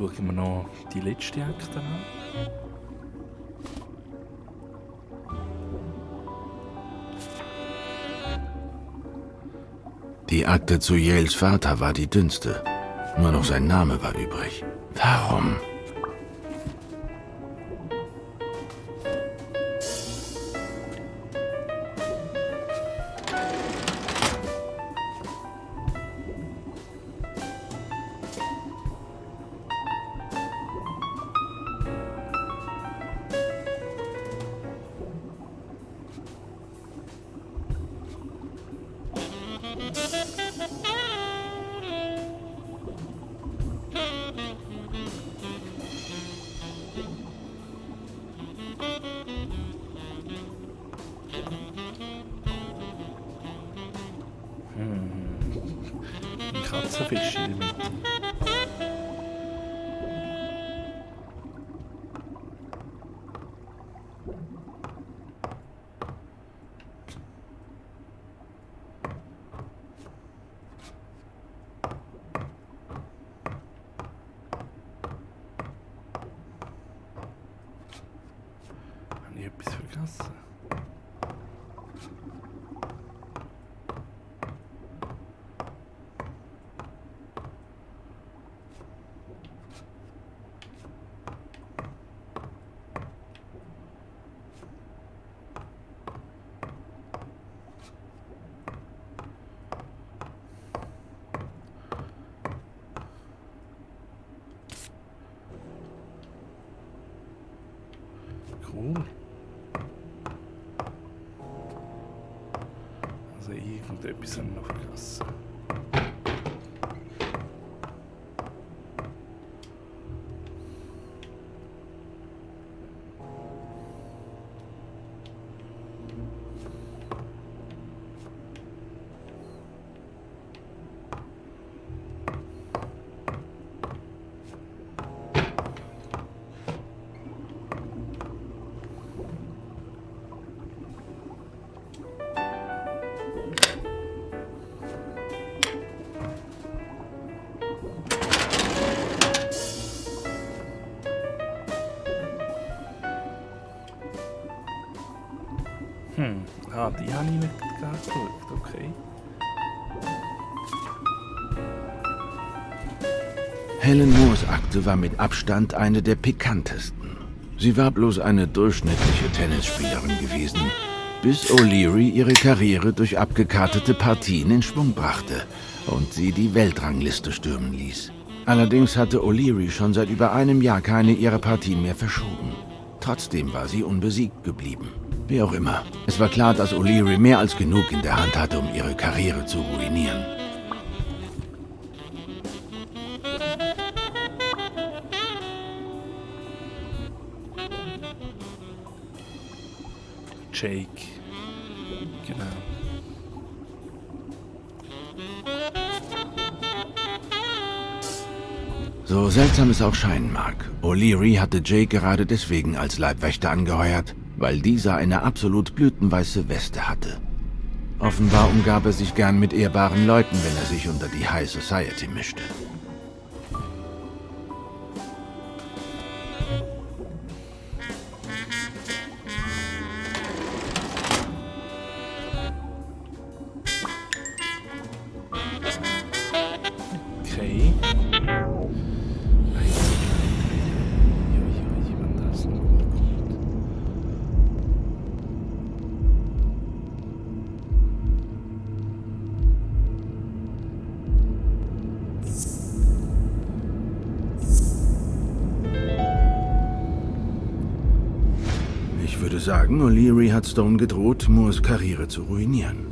schauen wir noch die letzte Akte an. Die Akte zu Yales Vater war die dünnste. Nur noch sein Name war übrig. Warum? Ein Katzenfisch in der Mitte. Habe ich etwas vergessen? Cool. Also irgendetwas habe ich noch vergessen. Die habe ich nicht geschaut, okay. Helen Moores Akte war mit Abstand eine der pikantesten. Sie war bloß eine durchschnittliche Tennisspielerin gewesen, bis O'Leary ihre Karriere durch abgekartete Partien in Schwung brachte und sie die Weltrangliste stürmen ließ. Allerdings hatte O'Leary schon seit über einem Jahr keine ihrer Partien mehr verschoben. Trotzdem war sie unbesiegt geblieben. Wie auch immer, es war klar, dass O'Leary mehr als genug in der Hand hatte, um ihre Karriere zu ruinieren. Jake. Genau. So seltsam es auch scheinen mag, O'Leary hatte Jake gerade deswegen als Leibwächter angeheuert, weil dieser eine absolut blütenweiße Weste hatte. Offenbar umgab er sich gern mit ehrbaren Leuten, wenn er sich unter die High Society mischte. Okay. Ich würde sagen, O'Leary hat Stone gedroht, Moores Karriere zu ruinieren.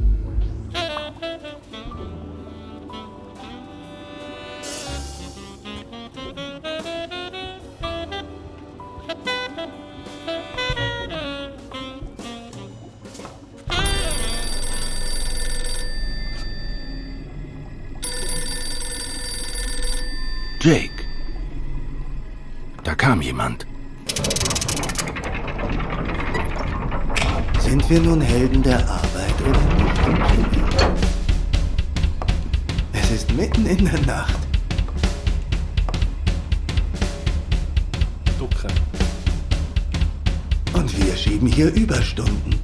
Jake. Da kam jemand. Sind wir nun Helden der Arbeit oder nicht? Es ist mitten in der Nacht. schieben hier Überstunden.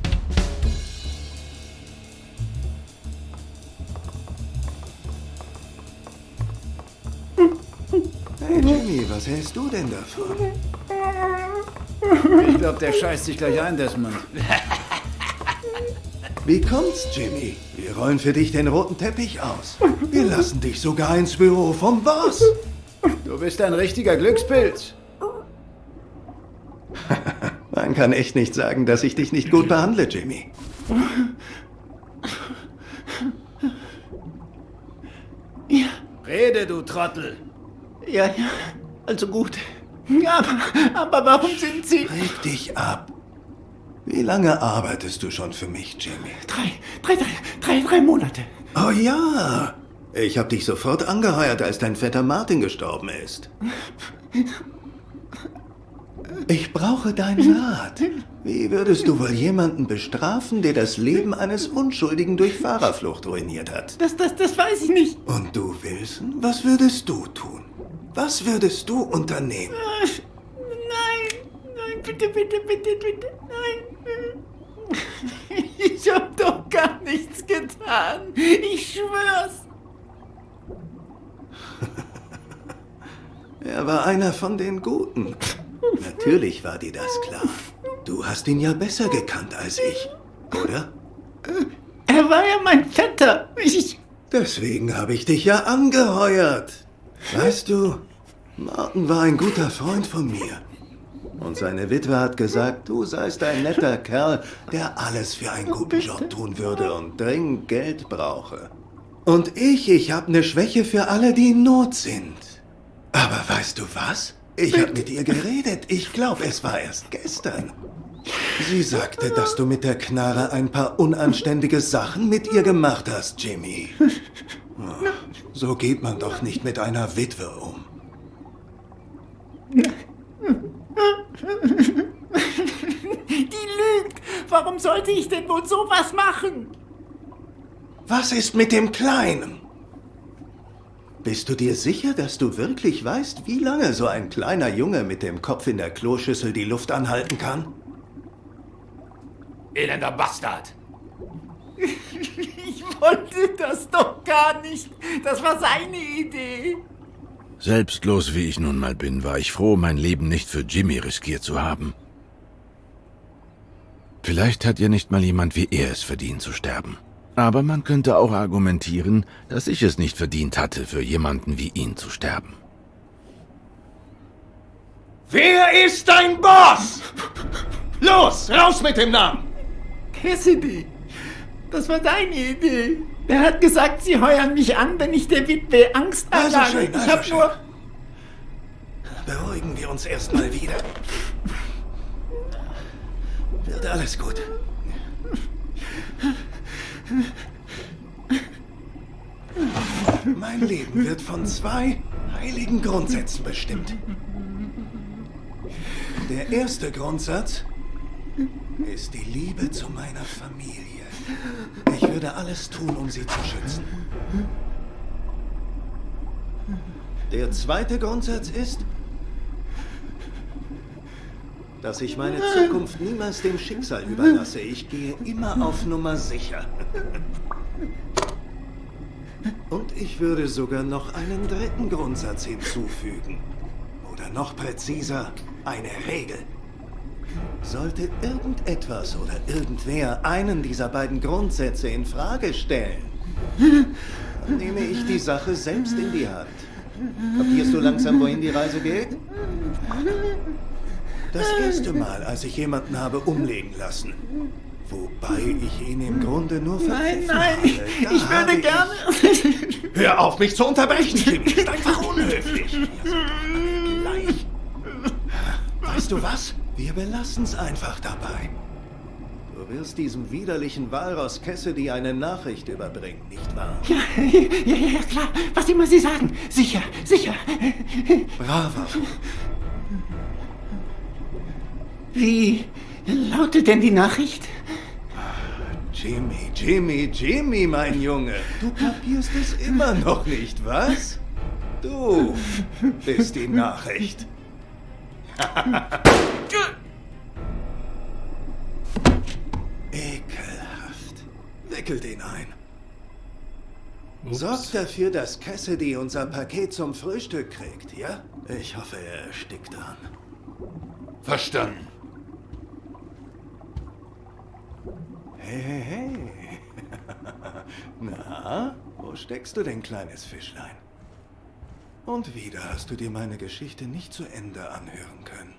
Hey Jimmy, was hältst du denn davon? Ich glaube, der scheißt sich gleich ein, Desmond. Wie kommt's, Jimmy? Wir rollen für dich den roten Teppich aus. Wir lassen dich sogar ins Büro vom Boss. Du bist ein richtiger Glückspilz. Man kann echt nicht sagen, dass ich dich nicht gut behandle, Jimmy. Ja, Rede, du Trottel. ja, also gut. Ja, aber warum sind Sie... Reg dich ab. Wie lange arbeitest du schon für mich, Jimmy? Drei Monate. Oh ja, ich habe dich sofort angeheuert, als dein Vetter Martin gestorben ist. Ich brauche deinen Rat. Wie würdest du wohl jemanden bestrafen, der das Leben eines Unschuldigen durch Fahrerflucht ruiniert hat? Das weiß ich nicht. Und du, Wilson, was würdest du tun? Was würdest du unternehmen? Nein, bitte, nein. Ich hab doch gar nichts getan. Ich schwör's. Er war einer von den Guten. Natürlich war dir das klar. Du hast ihn ja besser gekannt als ich, oder? Er war ja mein Vetter. Deswegen habe ich dich ja angeheuert. Weißt du, Martin war ein guter Freund von mir. Und seine Witwe hat gesagt, du seist ein netter Kerl, der alles für einen guten Job tun würde und dringend Geld brauche. Und ich habe eine Schwäche für alle, die in Not sind. Aber weißt du was? Ich habe mit ihr geredet. Ich glaube, es war erst gestern. Sie sagte, dass du mit der Knarre ein paar unanständige Sachen mit ihr gemacht hast, Jimmy. Oh, so geht man doch nicht mit einer Witwe um. Die lügt. Warum sollte ich denn wohl sowas machen? Was ist mit dem Kleinen? Bist du dir sicher, dass du wirklich weißt, wie lange so ein kleiner Junge mit dem Kopf in der Kloschüssel die Luft anhalten kann? Elender Bastard. Ich wollte das doch gar nicht. Das war seine Idee. Selbstlos wie ich nun mal bin, war ich froh, mein Leben nicht für Jimmy riskiert zu haben. Vielleicht hat ja nicht mal jemand wie er es verdient zu sterben. Aber man könnte auch argumentieren, dass ich es nicht verdient hatte, für jemanden wie ihn zu sterben. Wer ist dein Boss? Los, raus mit dem Namen! Cassidy, das war deine Idee. Er hat gesagt, sie heuern mich an, wenn ich der Witwe Angst Also anlage. schön, Ich also hab schön. nur... Beruhigen wir uns erstmal wieder. Wird alles gut. Mein Leben wird von 2 heiligen Grundsätzen bestimmt. Der erste Grundsatz ist die Liebe zu meiner Familie. Ich würde alles tun, um sie zu schützen. Der zweite Grundsatz ist, dass ich meine Zukunft niemals dem Schicksal überlasse. Ich gehe immer auf Nummer sicher. Und ich würde sogar noch einen dritten Grundsatz hinzufügen. Oder noch präziser, eine Regel. Sollte irgendetwas oder irgendwer einen dieser beiden Grundsätze in Frage stellen, dann nehme ich die Sache selbst in die Hand. Kapierst du langsam, wohin die Reise geht? Das erste Mal, als ich jemanden habe umlegen lassen. Wobei ich ihn im Grunde nur verpfiffen Nein, habe. Da ich habe würde gerne... Hör auf, mich zu unterbrechen, Jimmy. Das ist einfach unhöflich. Gleich. Weißt du was? Wir belassen's einfach dabei. Du wirst diesem widerlichen Walross Cassidy eine Nachricht überbringen, nicht wahr? Ja, klar. Was immer Sie sagen. Sicher. Bravo. Wie lautet denn die Nachricht? Jimmy, mein Junge. Du kapierst es immer noch nicht, was? Du bist die wickel den ein. Ups. Sorg dafür, dass Cassidy unser Paket zum Frühstück kriegt, ja? Ich hoffe, er erstickt dran. Verstanden. Hey, hey, hey. Na, wo steckst du denn, kleines Fischlein? Und wieder hast du dir meine Geschichte nicht zu Ende anhören können.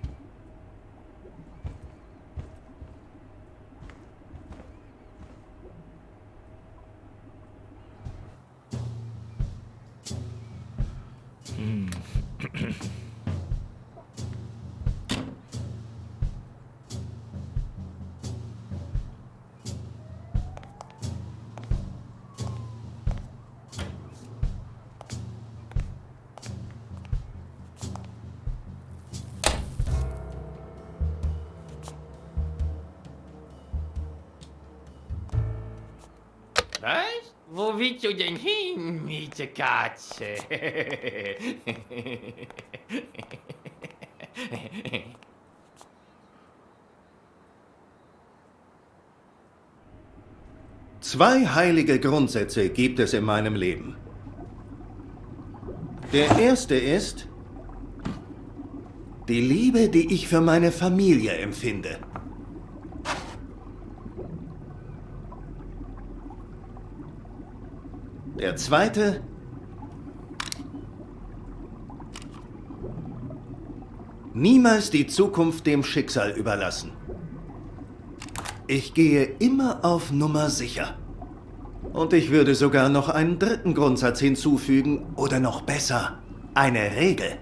Was? Wo willst du denn hin, mieze Katze? Zwei heilige Grundsätze gibt es in meinem Leben. Der erste ist die Liebe, die ich für meine Familie empfinde. Der zweite, niemals die Zukunft dem Schicksal überlassen. Ich gehe immer auf Nummer sicher. Und ich würde sogar noch einen dritten Grundsatz hinzufügen, oder noch besser, eine Regel.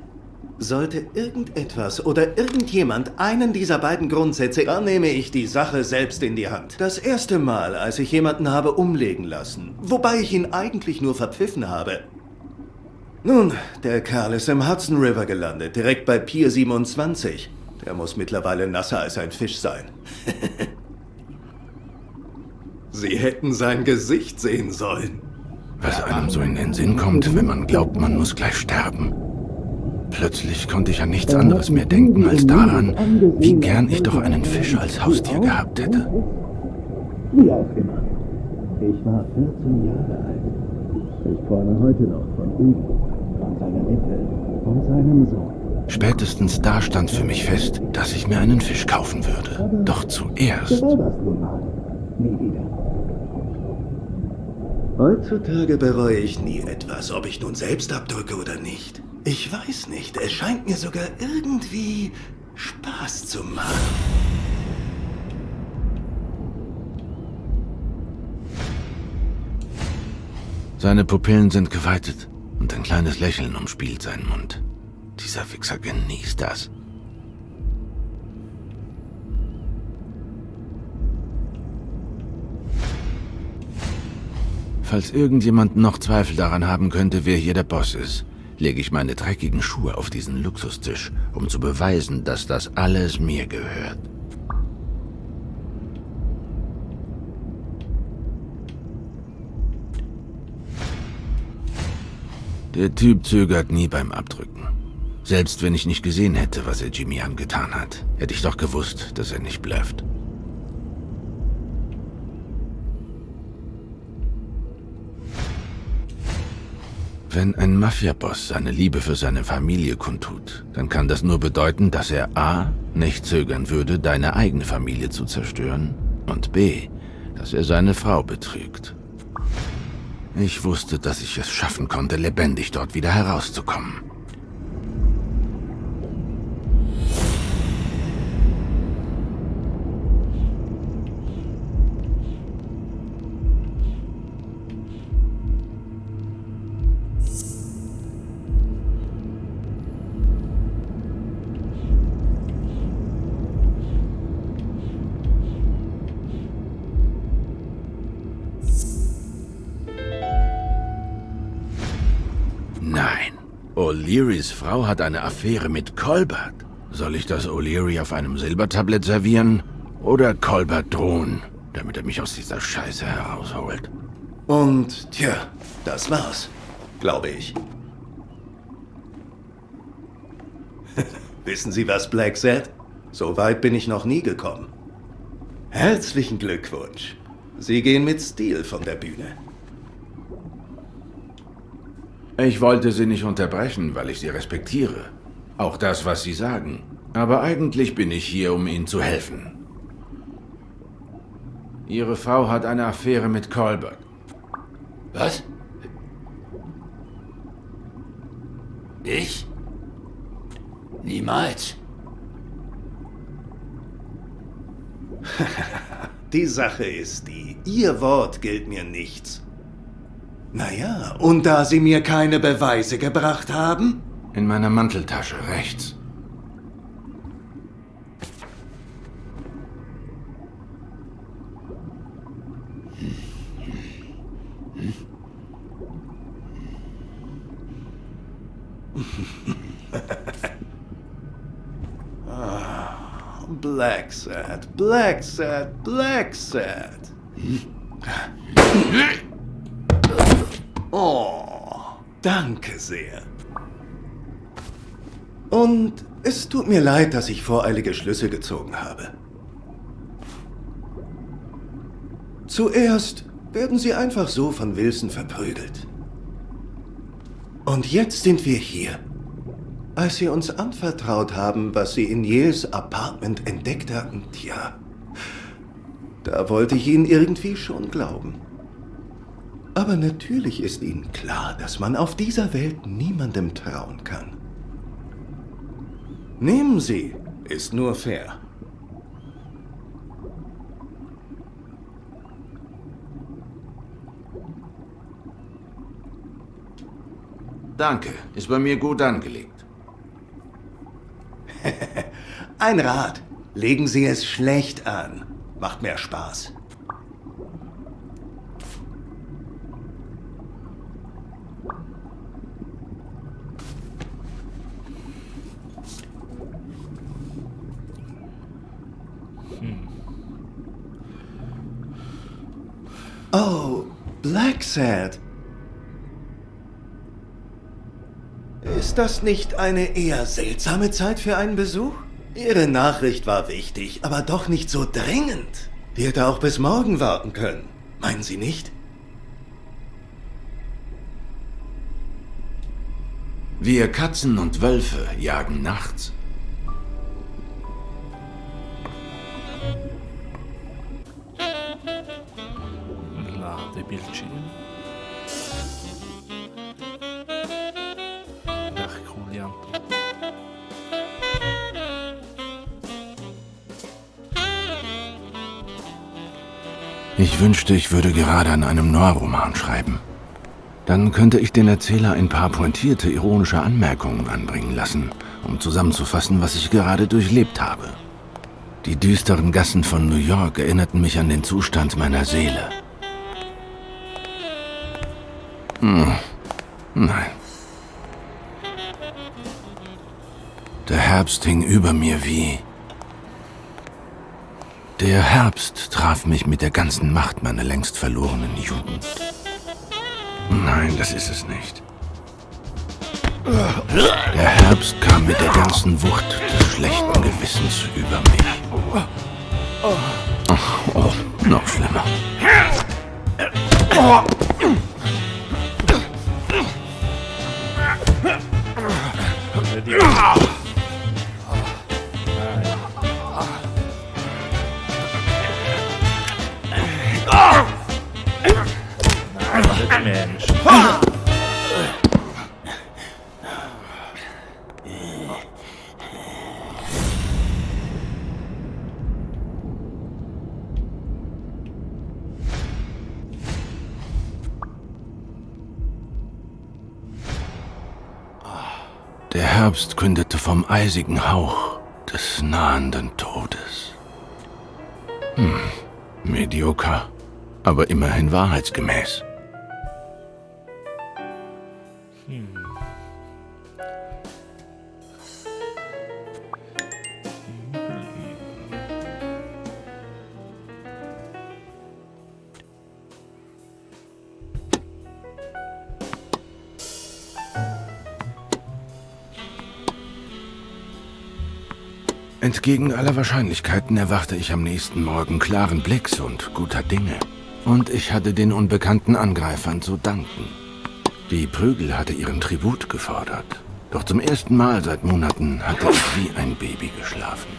Sollte irgendetwas oder irgendjemand einen dieser beiden Grundsätze, dann nehme ich die Sache selbst in die Hand. Das erste Mal, als ich jemanden habe umlegen lassen, wobei ich ihn eigentlich nur verpfiffen habe. Nun, der Kerl ist im Hudson River gelandet, direkt bei Pier 27. Der muss mittlerweile nasser als ein Fisch sein. Sie hätten sein Gesicht sehen sollen. Was einem so in den Sinn kommt, wenn man glaubt, man muss gleich sterben. Plötzlich konnte ich an nichts anderes mehr denken als daran, wie gern ich doch einen Fisch als Haustier gehabt hätte. Wie auch immer. Ich war 14 Jahre alt. Ich träume heute noch von ihm, von seiner Witwe und seinem Sohn. Spätestens da stand für mich fest, dass ich mir einen Fisch kaufen würde. Doch zuerst... So war das nun mal. Nie wieder. Heutzutage bereue ich nie etwas, ob ich nun selbst abdrücke oder nicht. Ich weiß nicht, es scheint mir sogar irgendwie Spaß zu machen. Seine Pupillen sind geweitet und ein kleines Lächeln umspielt seinen Mund. Dieser Wichser genießt das. Falls irgendjemand noch Zweifel daran haben könnte, wer hier der Boss ist, lege ich meine dreckigen Schuhe auf diesen Luxustisch, um zu beweisen, dass das alles mir gehört. Der Typ zögert nie beim Abdrücken. Selbst wenn ich nicht gesehen hätte, was er Jimmy angetan hat, hätte ich doch gewusst, dass er nicht blufft. Wenn ein Mafiaboss seine Liebe für seine Familie kundtut, dann kann das nur bedeuten, dass er a. nicht zögern würde, deine eigene Familie zu zerstören und b. dass er seine Frau betrügt. Ich wusste, dass ich es schaffen konnte, lebendig dort wieder herauszukommen. Nein, O'Learys Frau hat eine Affäre mit Colbert. Soll ich das O'Leary auf einem Silbertablett servieren? Oder Colbert drohen, damit er mich aus dieser Scheiße herausholt? Und tja, das war's, glaube ich. Wissen Sie, was Black sagt? So weit bin ich noch nie gekommen. Herzlichen Glückwunsch. Sie gehen mit Stil von der Bühne. Ich wollte Sie nicht unterbrechen, weil ich Sie respektiere. Auch das, was Sie sagen. Aber eigentlich bin ich hier, um Ihnen zu helfen. Ihre Frau hat eine Affäre mit Colbert. Was? Ich? Niemals. Die Sache ist die, Ihr Wort gilt mir nichts. Naja, und da Sie mir keine Beweise gebracht haben? In meiner Manteltasche rechts. Black Sad, Black Sad, Black Sad. Oh, danke sehr. Und es tut mir leid, dass ich voreilige Schlüsse gezogen habe. Zuerst werden Sie einfach so von Wilson verprügelt. Und jetzt sind wir hier. Als Sie uns anvertraut haben, was Sie in Yales Apartment entdeckt hatten, tja, da wollte ich Ihnen irgendwie schon glauben. Aber natürlich ist Ihnen klar, dass man auf dieser Welt niemandem trauen kann. Nehmen Sie, ist nur fair. Danke, ist bei mir gut angelegt. Ein Rat. Legen Sie es schlecht an. Macht mehr Spaß. Oh, Black Sad. Ist das nicht eine eher seltsame Zeit für einen Besuch? Ihre Nachricht war wichtig, aber doch nicht so dringend. Die hätte auch bis morgen warten können. Meinen Sie nicht? Wir Katzen und Wölfe jagen nachts. Ladebildschirm. Recht coole Antwort. Ich wünschte, ich würde gerade an einem Noir-Roman schreiben. Dann könnte ich den Erzähler ein paar pointierte, ironische Anmerkungen anbringen lassen, um zusammenzufassen, was ich gerade durchlebt habe. Die düsteren Gassen von New York erinnerten mich an den Zustand meiner Seele. Nein. Der Herbst hing über mir wie... Der Herbst traf mich mit der ganzen Macht meiner längst verlorenen Jugend. Nein, das ist es nicht. Der Herbst kam mit der ganzen Wucht des schlechten Gewissens über mich. Oh, noch schlimmer. Mensch. Der Herbst kündete vom eisigen Hauch des nahenden Todes. Medioker, aber immerhin wahrheitsgemäß. Entgegen aller Wahrscheinlichkeiten erwachte ich am nächsten Morgen klaren Blicks und guter Dinge. Und ich hatte den unbekannten Angreifern zu danken. Die Prügel hatte ihren Tribut gefordert. Doch zum ersten Mal seit Monaten hatte ich wie ein Baby geschlafen.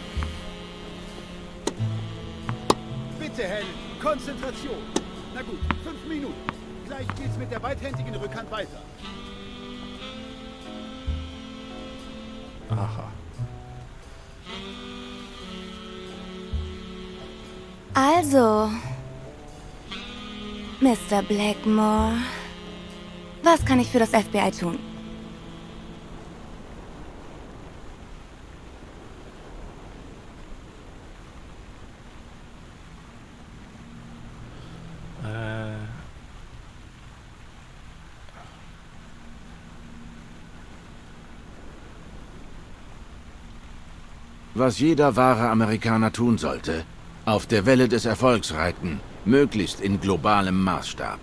Bitte, Helen, Konzentration. Na gut, 5 Minuten. Gleich geht's mit der weithändigen Rückhand weiter. Aha. Also, Mr. Blackmore, was kann ich für das FBI tun? Was jeder wahre Amerikaner tun sollte, auf der Welle des Erfolgs reiten, möglichst in globalem Maßstab.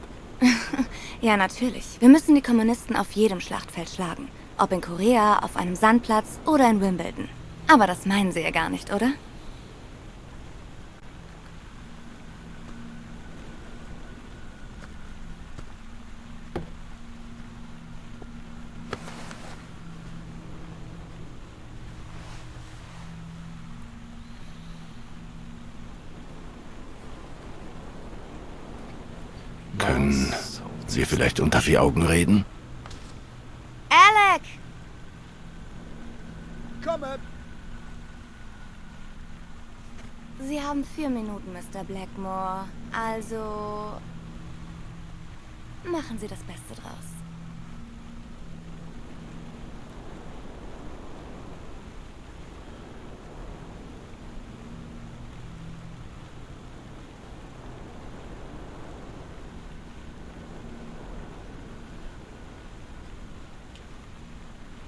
Ja, natürlich. Wir müssen die Kommunisten auf jedem Schlachtfeld schlagen. Ob in Korea, auf einem Sandplatz oder in Wimbledon. Aber das meinen Sie ja gar nicht, oder? Können wir vielleicht unter 4 Augen reden? Alec! Komme! Sie haben 4 Minuten, Mr. Blackmore. Also... machen Sie das Beste draus.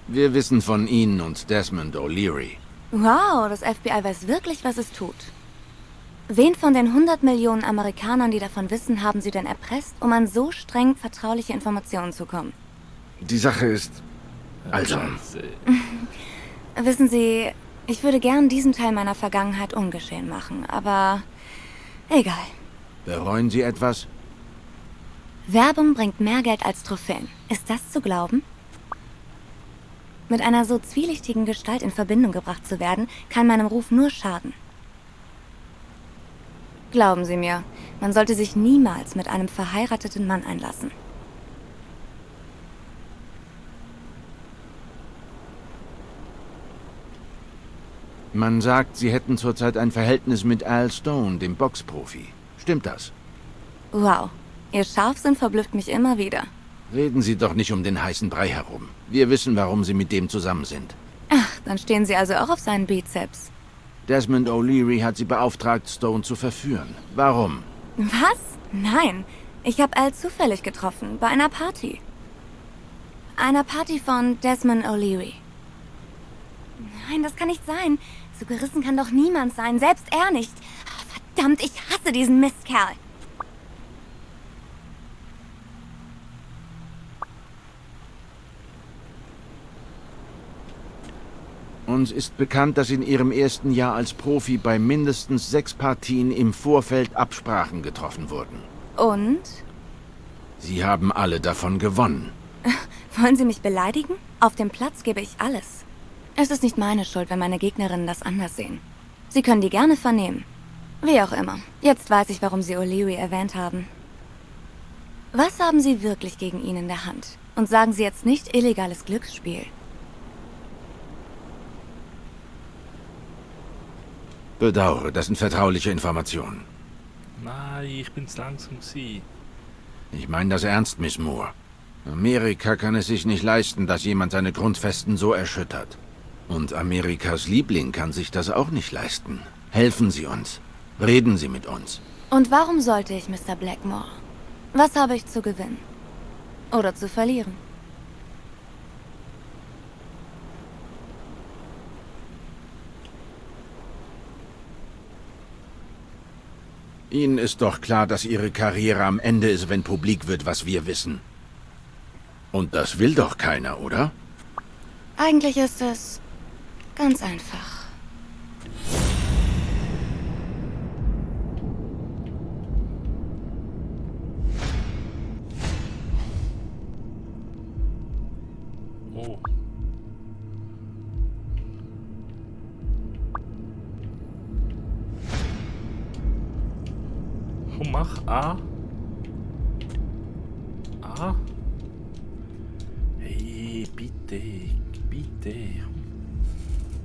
Wir wissen von Ihnen und Desmond O'Leary. Wow, das FBI weiß wirklich, was es tut. Wen von den 100 Millionen Amerikanern, die davon wissen, haben Sie denn erpresst, um an so streng vertrauliche Informationen zu kommen? Die Sache ist... Also, Wissen Sie, ich würde gern diesen Teil meiner Vergangenheit ungeschehen machen, aber egal. bereuen Sie etwas? Werbung bringt mehr Geld als Trophäen. Ist das zu glauben? Mit einer so zwielichtigen Gestalt in Verbindung gebracht zu werden, kann meinem Ruf nur schaden. Glauben Sie mir, man sollte sich niemals mit einem verheirateten Mann einlassen. Man sagt, Sie hätten zurzeit ein Verhältnis mit Al Stone, dem Boxprofi. Stimmt das? Wow, Ihr Scharfsinn verblüfft mich immer wieder. Reden Sie doch nicht um den heißen Brei herum. Wir wissen, warum Sie mit dem zusammen sind. Ach, dann stehen Sie also auch auf seinen Bizeps. Desmond O'Leary hat Sie beauftragt, Stone zu verführen. Warum? Was? Nein, ich habe Al zufällig getroffen, bei einer Party. Einer Party von Desmond O'Leary. Nein, das kann nicht sein. So gerissen kann doch niemand sein, selbst er nicht. Verdammt, ich hasse diesen Mistkerl. Uns ist bekannt, dass in Ihrem ersten Jahr als Profi bei mindestens 6 Partien im Vorfeld Absprachen getroffen wurden. Und? Sie haben alle davon gewonnen. Wollen Sie mich beleidigen? Auf dem Platz gebe ich alles. Es ist nicht meine Schuld, wenn meine Gegnerinnen das anders sehen. Sie können die gerne vernehmen. Wie auch immer. Jetzt weiß ich, warum Sie O'Leary erwähnt haben. Was haben Sie wirklich gegen ihn in der Hand? Und sagen Sie jetzt nicht illegales Glücksspiel. Bedauere, das sind vertrauliche Informationen. Nein, ich bin zu langsam gewesen. Ich meine das ernst, Miss Moore. Amerika kann es sich nicht leisten, dass jemand seine Grundfesten so erschüttert. Und Amerikas Liebling kann sich das auch nicht leisten. Helfen Sie uns. Reden Sie mit uns. Und warum sollte ich, Mr. Blackmore? Was habe ich zu gewinnen? Oder zu verlieren? Ihnen ist doch klar, dass Ihre Karriere am Ende ist, wenn publik wird, was wir wissen. Und das will doch keiner, oder? Eigentlich ist es ganz einfach. Komm, mach A. A. Hey, bitte. Bitte.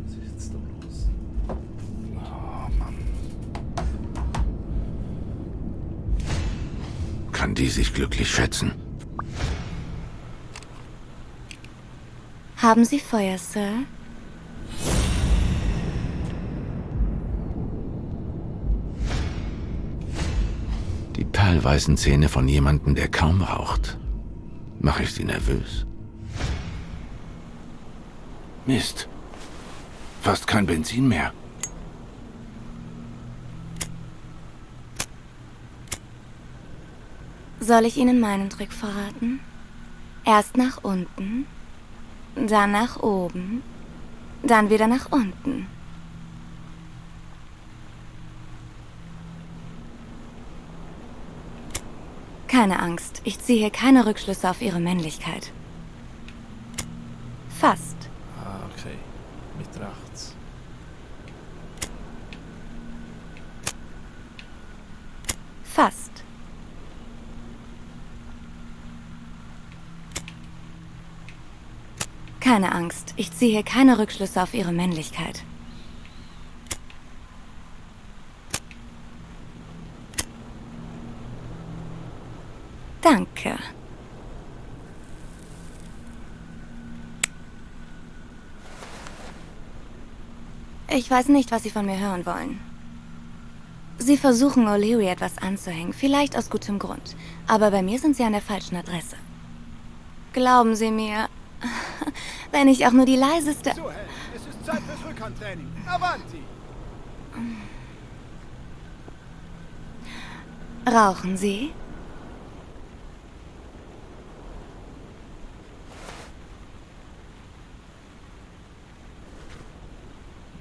Was ist jetzt da los? Oh, Mann. Kann die sich glücklich schätzen? Haben Sie Feuer, Sir? Die perlweißen Zähne von jemandem, der kaum raucht. Mache ich sie nervös? Mist. Fast kein Benzin mehr. Soll ich Ihnen meinen Trick verraten? Erst nach unten, dann nach oben, dann wieder nach unten. Keine Angst, ich ziehe hier keine Rückschlüsse auf Ihre Männlichkeit. Fast. Ah, okay. Mit rechts. Fast. Keine Angst, ich ziehe hier keine Rückschlüsse auf Ihre Männlichkeit. Danke. Ich weiß nicht, was Sie von mir hören wollen. Sie versuchen, O'Leary etwas anzuhängen, vielleicht aus gutem Grund. Aber bei mir sind Sie an der falschen Adresse. Glauben Sie mir, wenn ich auch nur die leiseste... So, Helen, es ist Zeit fürs Rückhandtraining. Avanti! Rauchen Sie?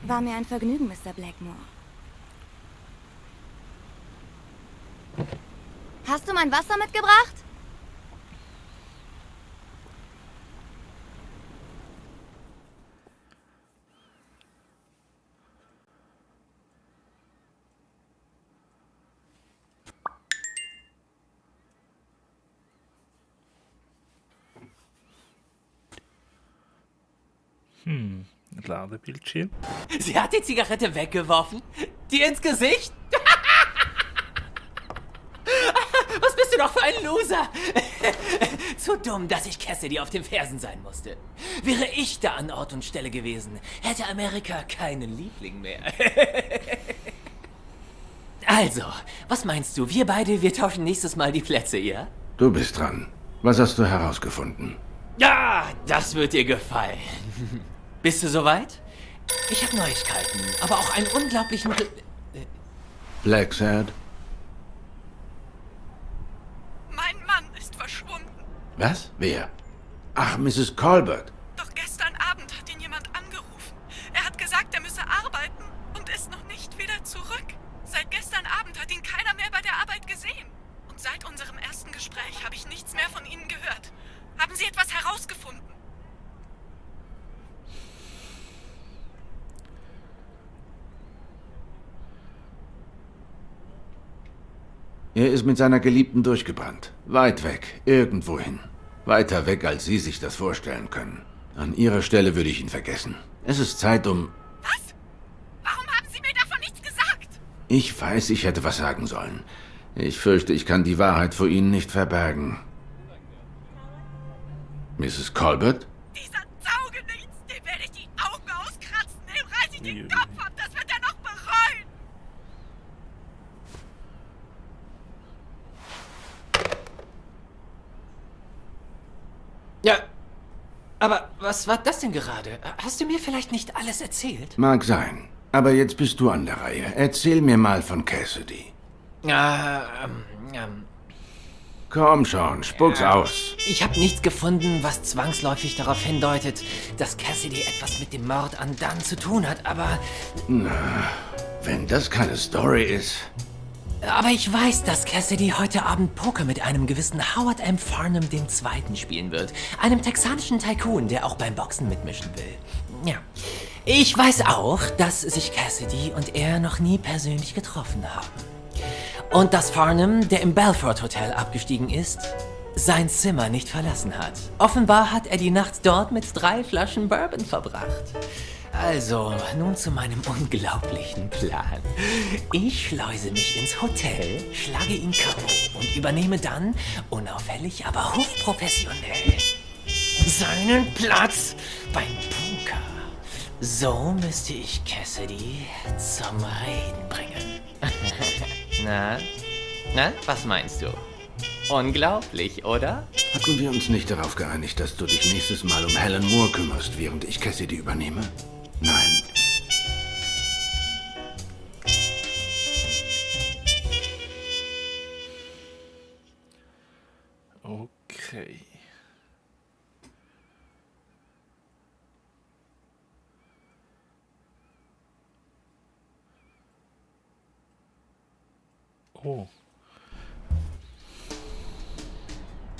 War mir ein Vergnügen, Mr. Blackmore. Hast du mein Wasser mitgebracht? Ladebildschirm. Sie hat die Zigarette weggeworfen? Dir ins Gesicht? Was bist du doch für ein Loser? Zu dumm, dass ich Cassidy auf den Fersen sein musste. Wäre ich da an Ort und Stelle gewesen, hätte Amerika keinen Liebling mehr. Also, was meinst du? Wir beide, wir tauschen nächstes Mal die Plätze, ja? Du bist dran. Was hast du herausgefunden? Ja, das wird dir gefallen. Bist du soweit? Ich habe Neuigkeiten, aber auch einen unglaublichen... Blacksad? Mein Mann ist verschwunden. Was? Wer? Ach, Mrs. Colbert. Doch gestern Abend hat ihn jemand angerufen. Er hat gesagt, er müsse arbeiten und ist noch nicht wieder zurück. Seit gestern Abend hat ihn keiner mehr bei der Arbeit gesehen. Und seit unserem ersten Gespräch habe ich nichts mehr von Ihnen gehört. Haben Sie etwas herausgefunden? Er ist mit seiner Geliebten durchgebrannt. Weit weg, irgendwohin. Weiter weg, als Sie sich das vorstellen können. An Ihrer Stelle würde ich ihn vergessen. Es ist Zeit, um... Was? Warum haben Sie mir davon nichts gesagt? Ich weiß, ich hätte was sagen sollen. Ich fürchte, ich kann die Wahrheit vor Ihnen nicht verbergen. Mrs. Colbert? Dieser Taugenichts, dem werde ich die Augen auskratzen, dem reiß ich den Kopf ab, das wird er noch bereuen. Ja, aber was war das denn gerade? Hast du mir vielleicht nicht alles erzählt? Mag sein. Aber jetzt bist du an der Reihe. Erzähl mir mal von Cassidy. Komm schon, spuck's aus. Ich habe nichts gefunden, was zwangsläufig darauf hindeutet, dass Cassidy etwas mit dem Mord an Dan zu tun hat, aber... Na, wenn das keine Story ist... Aber ich weiß, dass Cassidy heute Abend Poker mit einem gewissen Howard M. Farnham II. Spielen wird. Einem texanischen Tycoon, der auch beim Boxen mitmischen will. Ja. Ich weiß auch, dass sich Cassidy und er noch nie persönlich getroffen haben. Und dass Farnham, der im Belfort Hotel abgestiegen ist, sein Zimmer nicht verlassen hat. Offenbar hat er die Nacht dort mit 3 Flaschen Bourbon verbracht. Also, nun zu meinem unglaublichen Plan. Ich schleuse mich ins Hotel, schlage ihn K.O. und übernehme dann, unauffällig, aber hochprofessionell, seinen Platz beim Poker. So müsste ich Cassidy zum Reden bringen. Na, was meinst du? Unglaublich, oder? Hatten wir uns nicht darauf geeinigt, dass du dich nächstes Mal um Helen Moore kümmerst, während ich Cassidy übernehme? Nein. Okay. Oh.